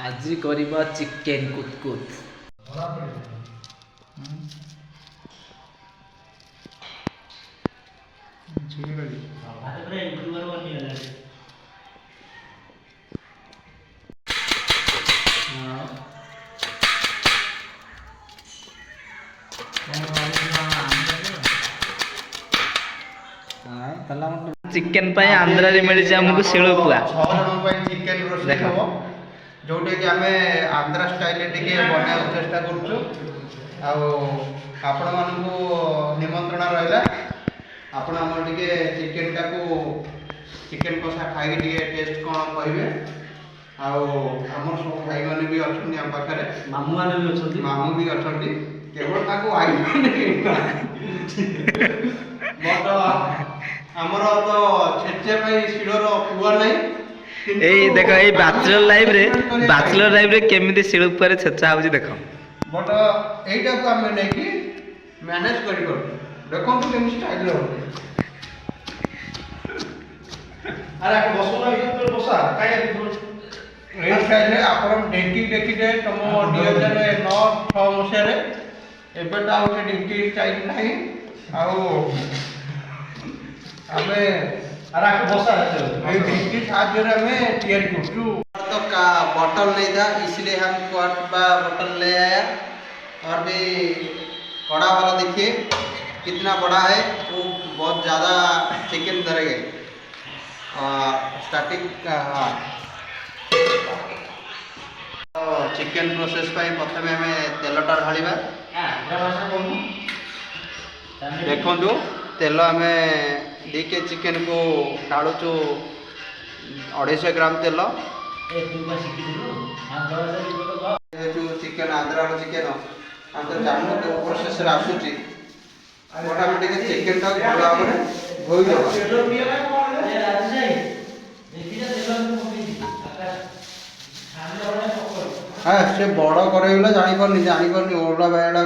ଆଜି କରିବା chicken କୁତକୁତ। Chicken ପାଇଁ ଆନ୍ଧ୍ରାରେ ମିଳିଛି ଆମକୁ ଶିଳପୁଆ। 6 ଜଣଙ୍କ ପାଇଁ ଚିକେନ ରୋଷେଇ ଦେଖ। ହେବ, ଯୋଉଟାକି ଆମେ ଆନ୍ଧ୍ରା ଷ୍ଟାଇଲରେ ଟିକେ ବନେଇବାକୁ ଚେଷ୍ଟା କରୁଛୁ। ଆଉ ଆପଣମାନଙ୍କୁ ନିମନ୍ତ୍ରଣ ରହିଲା, ଆପଣ ଆମର ଟିକେ ଚିକେନଟାକୁ, ଚିକେନ କଷା ଖାଇକି ଟିକେ ଟେଷ୍ଟ କ'ଣ କହିବେ। ଆଉ ଆମର ସବୁ ଭାଇମାନେ ବି ଅଛନ୍ତି ଆମ ପାଖରେ। ମାମୁଁ ମାନେ ବି ଅଛନ୍ତି। ମାମୁଁ ବି ଅଛନ୍ତି, କେବଳ ତାକୁ ଭାଇମାନେ। ବଟ ଆମର ତ ଛେଚା ପାଇଁ ଶିଳର ପୁଆ ନାହିଁ କିନ୍ତୁ। ଏଇ ଦେଖ, ଏଇ ବ୍ୟାଚଲର ଲାଇଫରେ, କରିବା ପାଇଁ। ବ୍ୟାଚଲର ଲାଇଫରେ କେମିତି ଶିଳପୁଆରେ ଛେଚା ହଉଛି ଦେଖ। ବଟ ଏଇଟାକୁ ଆମେ ନେଇକି ମ୍ୟାନେଜ କରିପାରୁଛୁ। ଦେଖନ୍ତୁ କେମିତି ଷ୍ଟାଇଲରେ ହଉଛି। ଆରେ ଆକୁ ବସଉନା, ଏଇ ବସା କାଇଁ? ଏଇ ଷ୍ଟାଇଲରେ ଆପଣ ଢେଙ୍କି ଦେଖିଲେ ତମ 2009 6 ମସିହାରେ। ଏବେ ତ ଆଉ ସେ ଢିଙ୍କି ଷ୍ଟାଇଲ ନାହିଁ। ଆଉ ଆମେ ଆରେ ଆକୁ ବସା। ଏଇ ଢିଙ୍କି ସାହାଯ୍ୟରେ ଆମେ ତିଆରି କରୁଛୁ। तो का बॉटल नहीं था, इसलिए हम क्वार्ट बा बॉटल ले आया। और भी बड़ा वाला देखिए कितना बड़ा है, वो बहुत ज़्यादा चिकन धरेंगे स्टार्टिंग। हाँ, ଚିକେନ ପ୍ରୋସେସ୍ ପାଇଁ ପ୍ରଥମେ ଆମେ ତେଲଟା ଢାଳିବା। ଦେଖନ୍ତୁ, ତେଲ ଆମେ 2 କେଜି ଚିକେନକୁ ଢାଳୁଛୁ 250 ଗ୍ରାମ ତେଲ। ଯେହେତୁ ଚିକେନ ଆନ୍ଧ୍ରାର ଚିକେନ, ଆମେ ତ ଜାଣିନୁ କେଉଁ ପ୍ରୋସେସରେ ଆସୁଛି। ବଟ୍ ଆମେ ଟିକେ ଚିକେନଟାକୁ ଭଲ ଭାବରେ ଧୋଇଦେବା। ହଁ, ସେ ବଡ଼ କରେଇଲା, ଜାଣିପାରୁନି ଜାଣିପାରୁନି ଓଲା ବାଇଲା।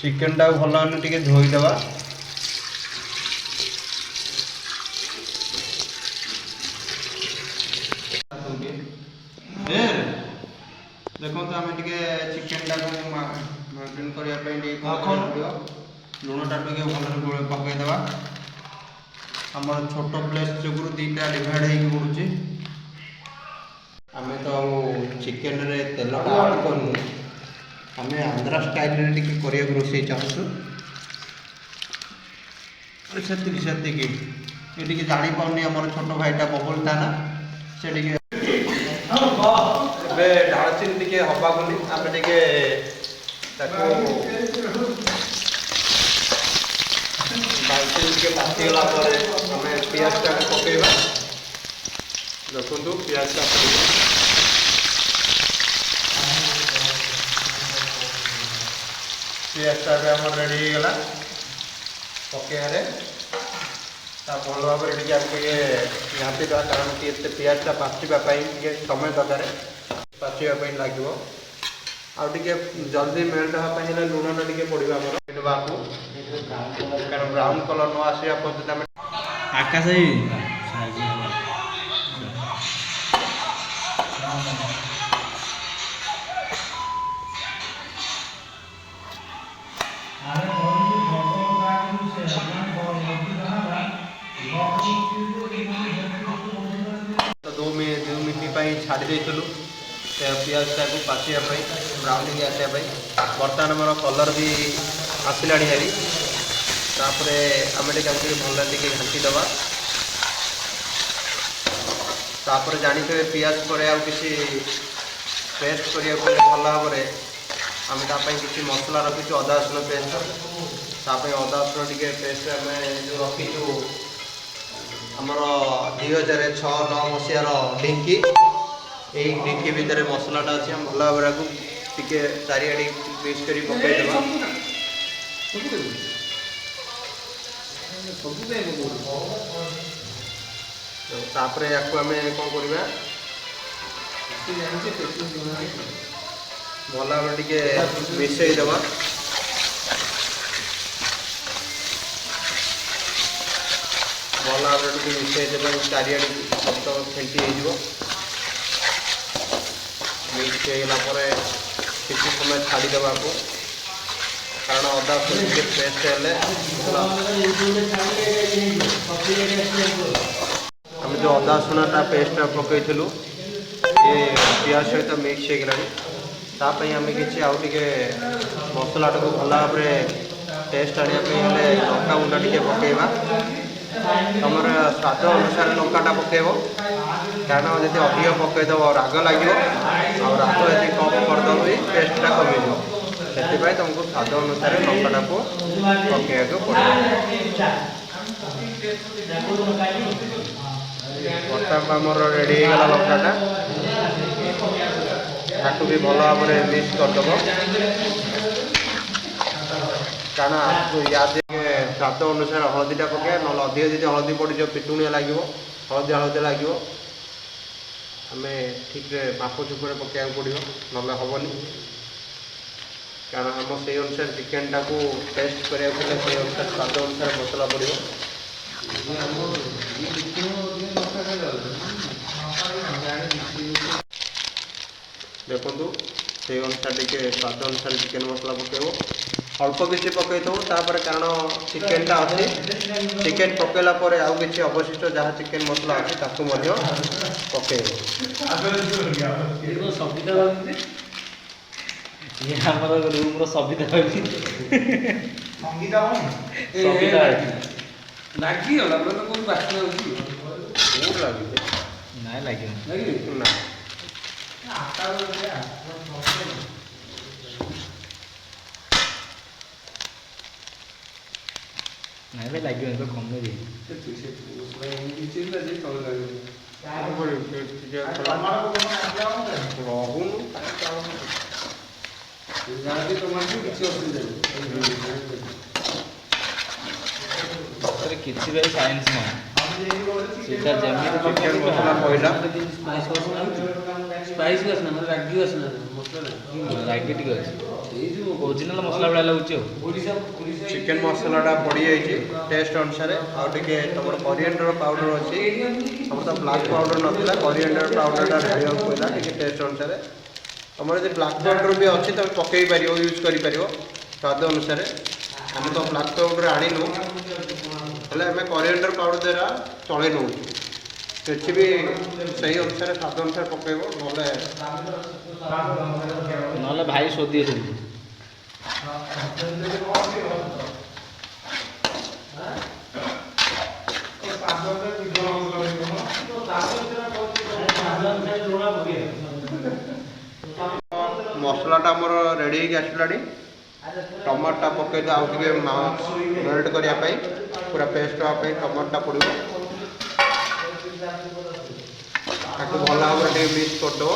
ଚିକେନଟାକୁ ଭଲ ଭାବରେ ଟିକେ ଧୋଇଦେବା। ଏ ଦେଖନ୍ତୁ, ଆମେ ଟିକେ ଚିକେନଟାକୁ ମ୍ୟାରିନେଟ୍ କରିବା ପାଇଁ ଟିକେ କ'ଣ କରିବାକୁ ପଡ଼ିବ? ଲୁଣଟା ଟିକେ ଭଲରେ ଗୋଳେଇ ପକାଇଦେବା। ଆମର ଛୋଟ ପ୍ଲେସ୍ ଯୋଗୁରୁ ଦୁଇଟା ଡିଭାଇଡ଼ ହେଇକି ପଡ଼ୁଛି। ଆମେ ତ ଆଉ ଚିକେନରେ ତେଲଟା ଆଡ଼୍ କରିନୁ। ଆମେ ଆନ୍ଧ୍ରା ଷ୍ଟାଇଲରେ ଟିକେ କରିବାକୁ ରୋଷେଇ ଚାହୁଁଛୁ। ସେତିକି ସେତିକି। ଏ ଟିକେ ଜାଣିପାରୁନି ଆମର ଛୋଟ ଭାଇଟା, ବବୁଲ ତା ନା। ସେ ଟିକେ ଏବେ ଡାଳଚିନି ଟିକେ ହବା ବୋଲି ଆମେ ଟିକେ ତାକୁ ଡାଳଚିନି ଟିକେ ଭାଜିଗଲା ପରେ ଆମେ ପିଆଜଟାକୁ ପକେଇବା। ଦେଖନ୍ତୁ, ପିଆଜଟା ପଡ଼ିବ। ପିଆଜଟା ଏବେ ଆମର ରେଡ଼ି ହେଇଗଲା ପକେଇବାରେ। ତା ଭଲ ଭାବରେ ଟିକେ ଆମେ ଟିକେ ଘାଣ୍ଟିଦେବା, କାରଣ କି ଏତେ ପିଆଜଟା ପାଚିବା ପାଇଁ ଟିକେ ସମୟ ଦରକାର, ପାଚିବା ପାଇଁ ଲାଗିବ। ଆଉ ଟିକେ ଜଲ୍ଦି ମେଲ୍ଟ ହେବା ପାଇଁ ହେଲେ ଲୁଣଟା ଟିକେ ପଡ଼ିବ ଆମର ଦେବାକୁ, କାରଣ ବ୍ରାଉନ୍ କଲର୍ ନ ଆସିବା ପର୍ଯ୍ୟନ୍ତ ଆମେ ଆକାଶ। ତ 2 ମିନିଟ୍ ପାଇଁ ଛାଡ଼ି ଦେଇଥିଲୁ ସେ ପିଆଜଟାକୁ ପାଚିବା ପାଇଁ, ବ୍ରାଉନ୍ ହେଇକି ଆସିବା ପାଇଁ। ବର୍ତ୍ତମାନ ଆମର କଲର୍ ବି ଆସିଲାଣି ହାରି। ତାପରେ ଆମେ ଟିକେ ତାକୁ ଟିକେ ଭଲରେ ଟିକେ ଘାଣ୍ଟି ଦେବା। ତାପରେ ଜାଣିଥିବେ, ପିଆଜ ପରେ ଆଉ କିଛି ପେଷ୍ଟ କରିବାକୁ ହେଲେ ଭଲ ଭାବରେ ଆମେ ତା ପାଇଁ କିଛି ମସଲା ରଖିଛୁ, ଅଦା ରସୁଣ ପେଷ୍ଟ। ତା ପାଇଁ ଅଦା ରସୁଣ ଟିକେ ପେଷ୍ଟ ଆମେ ଯେଉଁ ରଖିଛୁ, ଆମର 2006-9 ମସିହାର ଢିଙ୍କି, ଏଇ ଢିଙ୍କି ଭିତରେ ମସଲାଟା ଅଛି। ଆମେ ଭଲ ଭାବରେ ଆକୁ ଟିକେ ଚାରିଆଡ଼େ ମିକ୍ସ କରି ପକାଇଦେବା। ସବୁ ତାପରେ ୟାକୁ ଆମେ କ'ଣ କରିବା? ଭଲ ଭାବରେ ଟିକେ ମିଶେଇ ଦେବା। ଭଲ ଭାବରେ ଟିକେ ମିଶେଇ ଦେବା, ଚାରିଆଡ଼େ ସମସ୍ତ ଫେଣ୍ଟି ହେଇଯିବ। ମିକ୍ସ ହେଇଗଲା ପରେ କିଛି ସମୟ ଛାଡ଼ିଦେବାକୁ, କାରଣ ଅଦା ରସୁଣ ଟିକେ ପେଷ୍ଟ ହେଲେ ଭଲ। ଆମେ ଯେଉଁ ଅଦା ରସୁଣଟା ପେଷ୍ଟଟା ପକାଇଥିଲୁ, ଏ ପିଆଜ ସହିତ ମିକ୍ସ ହେଇଗଲାଣି। ତା ପାଇଁ ଆମେ କିଛି ଆଉ ଟିକେ ମସଲାଟାକୁ ଭଲ ଭାବରେ ଟେଷ୍ଟ ଆଣିବା ପାଇଁ ହେଲେ ଲଙ୍କା ଗୁଣ୍ଡ ଟିକେ ପକାଇବା। ତୁମର ସ୍ୱାଦ ଅନୁସାରେ ଲଙ୍କାଟା ପକାଇବ, କାରଣ ଯଦି ଅଧିକ ପକାଇଦେବ ରାଗ ଲାଗିବ, ଆଉ ରାଗ ଯଦି କମ୍ କରିଦେବ ବି ଟେଷ୍ଟଟା କମିଯିବ। ସେଥିପାଇଁ ତୁମକୁ ସ୍ୱାଦ ଅନୁସାରେ ଲଙ୍କାଟାକୁ ପକାଇବାକୁ ପଡ଼ିବ। ବର୍ତ୍ତମାନ ଆମର ରେଡ଼ି ହେଇଗଲା ଲଙ୍କାଟା। ତାକୁ ବି ଭଲ ଭାବରେ ମିକ୍ସ କରିଦେବ, କାରଣ ୟା ଟିକେ ସ୍ୱାଦ ଅନୁସାରେ ହଳଦୀଟା ପକାଇବା, ନହେଲେ ଅଧିକ ଯଦି ହଳଦୀ ପଡ଼ିଯିବ ପିଟୁଣିଆ ଲାଗିବ, ହଳଦିଆ ହଳଦିଆ ଲାଗିବ। ଆମେ ଠିକ୍ରେ ମାପ ଚୁପରେ ପକାଇବାକୁ ପଡ଼ିବ, ନହେଲେ ହେବନି। କାରଣ ଆମ ସେଇ ଅନୁସାରେ ଚିକେନଟାକୁ ଟେଷ୍ଟ କରିବାକୁ ହେଲେ ସେଇ ଅନୁସାରେ ସ୍ୱାଦ ଅନୁସାରେ ମସଲା ପଡ଼ିବ। ଦେଖନ୍ତୁ, ସେଇ ଅନୁସାରେ ଟିକେ ସ୍ୱାଦ ଅନୁସାରେ ଚିକେନ ମସଲା ପକାଇବ। ଅଳ୍ପ କିଛି ପକାଇଥିବ ତାପରେ, କାରଣ ଚିକେନଟା ଅଛି। ଚିକେନ ପକାଇଲା ପରେ ଆଉ କିଛି ଅବଶିଷ୍ଟ ଯାହା ଚିକେନ ମସଲା ଅଛି ତାକୁ ମଧ୍ୟ ପକାଇବ। ସବିତା ଭାବୁଛି, ଇଏ ଆମର ରୁମ୍ର ସବିତା ଭାବି। ସଙ୍ଗୀତା କଣ? ସବିତା ଭାବି। ଲାଗିଗଲା ପୁରା ତ, କୋଉଠି ବାସ୍ନା ହଉଛି। କୋଉଠି ଲାଗିଛି? ନାଇଁ, ଲାଗିବନି। ଲାଗିନି? ନା। ନାଇଁ ଭାଇ, ଲାଗିବନି ତ, କମେଇ ଦିଏ। ସେଠି ସେଠି ମସଲା ଏମିତି ଚିରିଲା ଯେ ତଳେ ଲାଗିବ। କଣ କରିବୁ, ଟିକେ ରହୁନୁ। ଯାହାବି ଟମାଟୋ କିଛି ଅସୁବିଧା ନାହିଁ। ସେଥିରେ କିଛି ଭାଇ ସାଇନ୍ସ ନାହିଁ, ସେଟା ଯେମିତି ଚିକେନ ମସଲା ପଇଲା। ସ୍ପାଇସ୍ ବାସ୍ନା, ମାନେ ରାଗି ବାସ୍ନା ମସଲାଟା। ରାଗି ଟିକେ ଅଛି। ଏଇ ଯୋଉ ଓରିଜିନାଲ ମସଲା ଭଳିଆ ଲାଗୁଛି ଆଉ। ଓଡ଼ିଶା ଓଡ଼ିଶା। ଚିକେନ ମସଲାଟା ପଡ଼ିଯାଇଛି ଟେଷ୍ଟ ଅନୁସାରେ। ଆଉ ଟିକେ ତୁମର କରିଏଣ୍ଡର ପାଉଡ଼ର ଅଛି। ଆମର ତ ବ୍ଲାକ୍ ପାଉଡ଼ର ନଥିଲା, କରିଏଣ୍ଡର ପାଉଡ଼ରଟା ଢାଳିବାକୁ ପଡ଼ିଲା ଟିକେ ଟେଷ୍ଟ ଅନୁସାରେ। ତୁମର ଯଦି ବ୍ଲାକ୍ ପାଉଡ଼ର ବି ଅଛି, ତୁମେ ପକାଇ ପାରିବ, ୟୁଜ୍ କରିପାରିବ ସ୍ୱାଦ ଅନୁସାରେ। ଆମେ ତ ବ୍ଲାକ୍ ପାଉଡ଼ର ଆଣିନୁ, ହେଲେ ଆମେ କରିଏଣ୍ଡର ପାଉଡ଼ର ଦ୍ୱାରା ଚଳେଇ ନେଉଛୁ। ସେଠି ବି ସେଇ ଅନୁସାରେ ସ୍ୱାଦ ଅନୁସାରେ ପକାଇବ, ନହେଲେ ନହେଲେ ଭାଇ ଶୋଧିବେ ସେମିତି। ମସଲାଟା ଆମର ରେଡ଼ି ହେଇକି ଆସିଲାଣି। ଟମାଟୋଟା ପକାଇଦେ ଆଉ ଟିକେ ମେଲ୍ଟ କରିବା ପାଇଁ, ପୁରା ପେଷ୍ଟ ହେବା ପାଇଁ ଟମାଟୋଟା ପଡ଼ିବ। ତାକୁ ଭଲ ଭାବରେ ଟିକେ ମିକ୍ସ କରିଦେବ।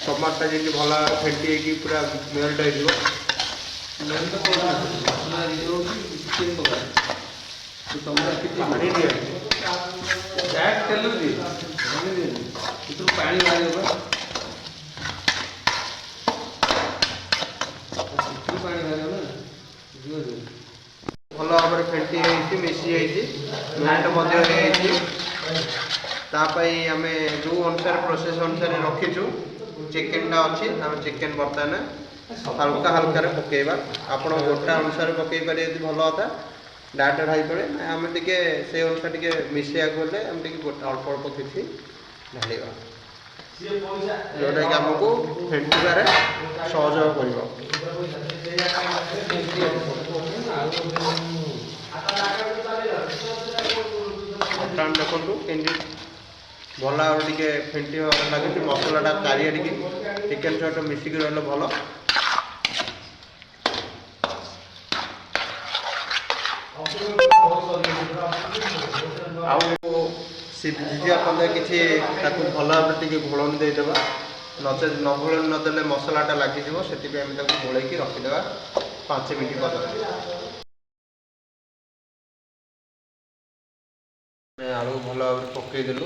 ଟମାଟୋଟା ଯେମିତି ଭଲ ଭାବରେ ଫେଣ୍ଟି ହେଇକି ପୁରା ମେଲ୍ଟ ହେଇଯିବ। ମେନ୍ ତ ମସଲା ହେଇଯାଉଛି, ଚିକେନ ପକା ଟମାଟୋ କିଛି ପାଣି ଦିଅ। ବ୍ୟାକ୍ ତେଲ ଦିଏ, ପାଣି ଦିଏନି। ସେଥିରୁ ପାଣି ବାହାରିବ ପା। ସେଥିରୁ ପାଣି ବାହାରିବ ନା, ବୁଝିପାରୁଛୁ? ଭଲ ଭାବରେ ଫେଣ୍ଟି ହେଇଛି, ମିଶି ଯାଇଛି, ମେଲ୍ଟ ମଧ୍ୟ ହେଇଯାଇଛି। ତା ପାଇଁ ଆମେ ଯେଉଁ ଅନୁସାରେ ପ୍ରୋସେସ୍ ଅନୁସାରେ ରଖିଛୁ, ଚିକେନଟା ଅଛି। ଆମେ ଚିକେନ ବର୍ତ୍ତମାନ ହାଲକା ହାଲକାରେ ପକାଇବା। ଆପଣ ଗୋଟା ଅନୁସାରେ ପକାଇ ପାରିବେ ଯଦି ଭଲ କଥା, ଡାଇରେକ୍ଟ ଢାଳି ପାରିବେ। ନା, ଆମେ ଟିକେ ସେଇ ଅନୁସାରେ ଟିକେ ମିଶେଇବାକୁ ହେଲେ ଆମେ ଟିକେ ଗୋଟା ଅଳ୍ପ ଅଳ୍ପ କିଛି ଢାଳିବା, ଯେଉଁଟାକି ଆମକୁ ଫେଣ୍ଟିବାରେ ସହଯୋଗ କରିବ। ବର୍ତ୍ତମାନ ଦେଖନ୍ତୁ କେମିତି ଭଲ ଭାବରେ ଟିକେ ଫେଣ୍ଟି ହେବାରେ ଲାଗୁଛି। ମସଲାଟା ଚାରିଆଡ଼ିକି ଚିକେନ୍ ସହିତ ମିଶିକି ରହିଲେ ଭଲ। ଆଉ ସିଝିବା ପର୍ଯ୍ୟନ୍ତ କିଛି ତାକୁ ଭଲ ଭାବରେ ଟିକେ ଘୋଳଣି ଦେଇଦେବା। ନଚେତ୍ ନ ଘୋଳଣି ନଦେଲେ ମସଲାଟା ଲାଗିଯିବ। ସେଥିପାଇଁ ଆମେ ତାକୁ ଗୋଳେଇକି ରଖିଦେବା 5 ମିନିଟ୍ ପର୍ଯ୍ୟନ୍ତ। ଆମେ ଆଳୁ ଭଲ ଭାବରେ ପକାଇଦେଲୁ।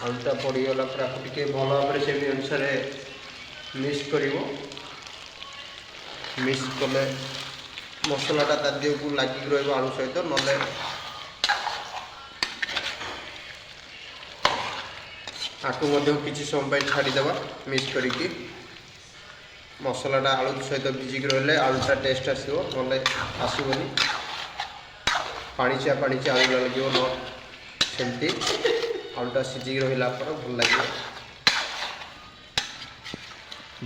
ଆଳୁଟା ପଡ଼ିଗଲା ପରେ ଆକୁ ଟିକେ ଭଲ ଭାବରେ ସେଇ ଅନୁସାରେ ମିକ୍ସ କରିବ। ମିକ୍ସ କଲେ ମସଲାଟା ତା ଦେହକୁ ଲାଗିକି ରହିବ ଆଳୁ ସହିତ, ନହେଲେ ଆକୁ ମଧ୍ୟ କିଛି ସମୟ ପାଇଁ ଛାଡ଼ିଦେବା ମିକ୍ସ କରିକି। ମସଲାଟା ଆଳୁ ସହିତ ଭିଜିକି ରହିଲେ ଆଳୁଟା ଟେଷ୍ଟ ଆସିବ, ନହେଲେ ଆସିବନି। ପାଣିଚିଆ ପାଣିଚିଆ ଆଳୁ ଲାଗିବ ନ ସେମିତି ଆଳୁଟା ସିଝିକି ରହିଲା ପରେ ଭଲ ଲାଗିବ।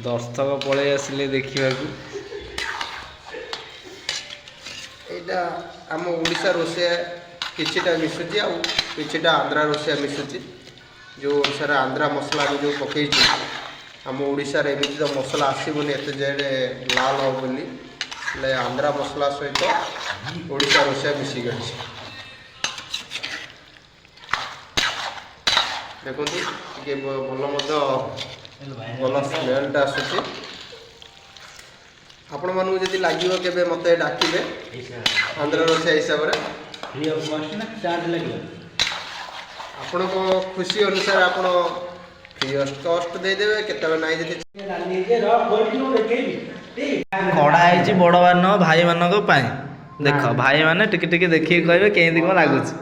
ଦର୍ଶକ ପଳେଇ ଆସିଲେ ଦେଖିବାକୁ। ଏଇଟା ଆମ ଓଡ଼ିଶା ରୋଷେଇଆ କିଛିଟା ମିଶୁଛି ଆଉ କିଛିଟା ଆନ୍ଧ୍ରା ରୋଷେଇଆ ମିଶୁଛି। ଯେଉଁ ଓଡ଼ିଶାରେ ଆନ୍ଧ୍ରା ମସଲା ଆମେ ଯେଉଁ ପକେଇଛୁ, ଆମ ଓଡ଼ିଶାରେ ଏମିତି ତ ମସଲା ଆସିବନି ଏତେ ଯେଡ଼େ ଲାଲ ହେବ ବୋଲି। ହେଲେ ଆନ୍ଧ୍ରା ମସଲା ସହିତ ଓଡ଼ିଶା ରୋଷେଇଆ ମିଶିକି ଅଛି। ଦେଖନ୍ତୁ, ଟିକେ ଭଲ ମଧ୍ୟ ଭଲ ସ୍ମେଲଟା ଆସୁଛି। ଆପଣମାନଙ୍କୁ ଯଦି ଲାଗିବ କେବେ ମୋତେ ଡାକିବେ ଆନ୍ଧ୍ର ରୋଷେଇ ହିସାବରେ। ଫ୍ରି ଅଫ୍ କଷ୍ଟ ନା ଚାର୍ଜ ଲାଗିବ? ଆପଣଙ୍କ ଖୁସି ଅନୁସାରେ ଆପଣ ଫ୍ରି ଅଫ୍ କଷ୍ଟ ଦେଇଦେବେ, କେତେବେଳେ ନାହିଁ ଯଦି। କଢ଼ା ହେଇଛି ବଡ଼ ମାନ ଭାଇମାନଙ୍କ ପାଇଁ। ଦେଖ ଭାଇମାନେ ଟିକେ ଟିକେ ଦେଖିକି କହିବେ କେମିତି କ'ଣ ଲାଗୁଛି।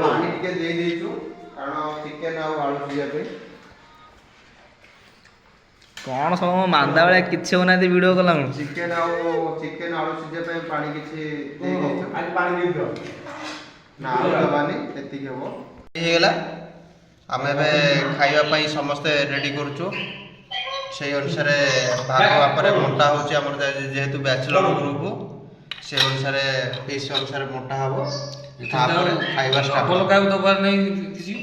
ପାଣି ଟିକେ ଦେଇ ଦେଇଛୁ, କାରଣ ଚିକେନ ଆଉ ଆଳୁ ସିଝିବା ପାଇଁ। କ'ଣ ସବୁ ମାନ୍ଦା ଭଳିଆ କିଛି ହଉନାହାନ୍ତି ଭିଡ଼ିଓ କଲା। ଚିକେନ ଆଉ ଚିକେନ ଆଳୁ ସିଝିବା ପାଇଁ ପାଣି କିଛି ଦେଇ ଦେଇଛୁ। ଆଜି ପାଣି ଦେଇଦିଅ। ନା, ଆଉ ଦେବାନି, ଏତିକି ହବ। ହେଇଗଲା। ଆମେ ଏବେ ଖାଇବା ପାଇଁ ସମସ୍ତେ ରେଡ଼ି କରୁଛୁ। ସେଇ ଅନୁସାରେ ଭାଗ ମାପରେ ବଣ୍ଟା ହେଉଛି। ଆମର ଯେହେତୁ ବ୍ୟାଚଲର ଗ୍ରୁପ, ସେ ଅନୁସାରେ ପିସ୍ ଅନୁସାରେ ବଣ୍ଟା ହବ, ତାପରେ ଖାଇବା ଷ୍ଟାର୍ଟ। କାହାକୁ ଦବାର ନାହିଁ କିଛି।